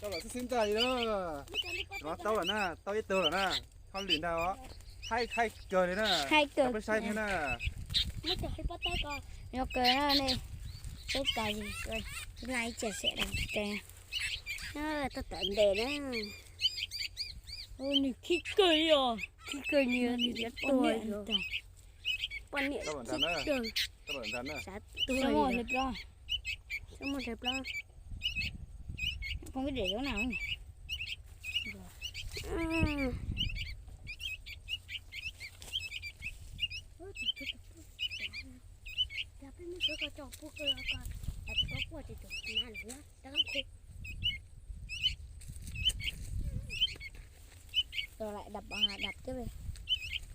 Tau lawm xwb xwb ntag li na. Cov no tau lawm na, tau ib tug lawm na. Hauj lwm ntag os. Haib haib kawg li na. Haib kawg. Peb saib thiab na. Yog kawg na ne. Peb cov, ib cia siam dab tsi. Tau tawm ntes na. Nws khib kawg li os. Khib kawg li, nws yuav tuag li. Poj niam khib kawg. Xav tuag li. Muaj hle plaub. Phooj ib diam zoo na. Tus lam dap, dap twb li.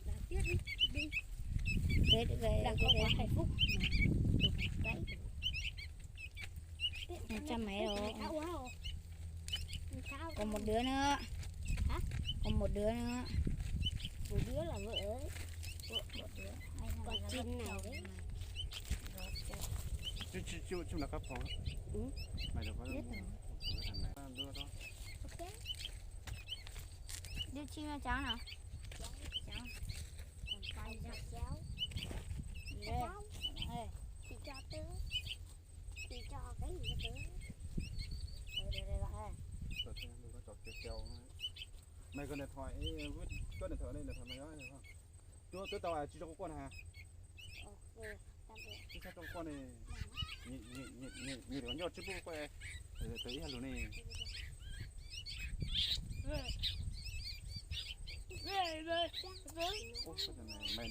Dap li, dap li. Dap li. Dap li. Tsa maiv os. Còn một đứa nữa. Hả? Còn một đứa nữa. Một đứa là vợ ấy. Còn chín này đấy. Chứ, chứ, chứ, chứ là các phòng. Ừ. Mày đừng có. Biết rồi. Thằng này. Đưa cho. Ok. Đưa chim cho cháu nào. Cháu. Còn quay cho cháu. Gì đây? Cháu. Đây. Chị cho tớ. Chị cho cái gì cho tớ? Đây, đây, đây, bạn ơi. Mày có điện thoại, có điện thoại đây, điện thoại mày đó, được không? Chú, chú tao à, chị cho con hả? Ồ, ừ, tao được. Chứ sao trong con này? Nhiệt, nhiệt, nhiệt, nhiệt, nhiệt còn nhớ chứ bố quay. Từ, từ ít lùn này. Ủa, sao thằng này mày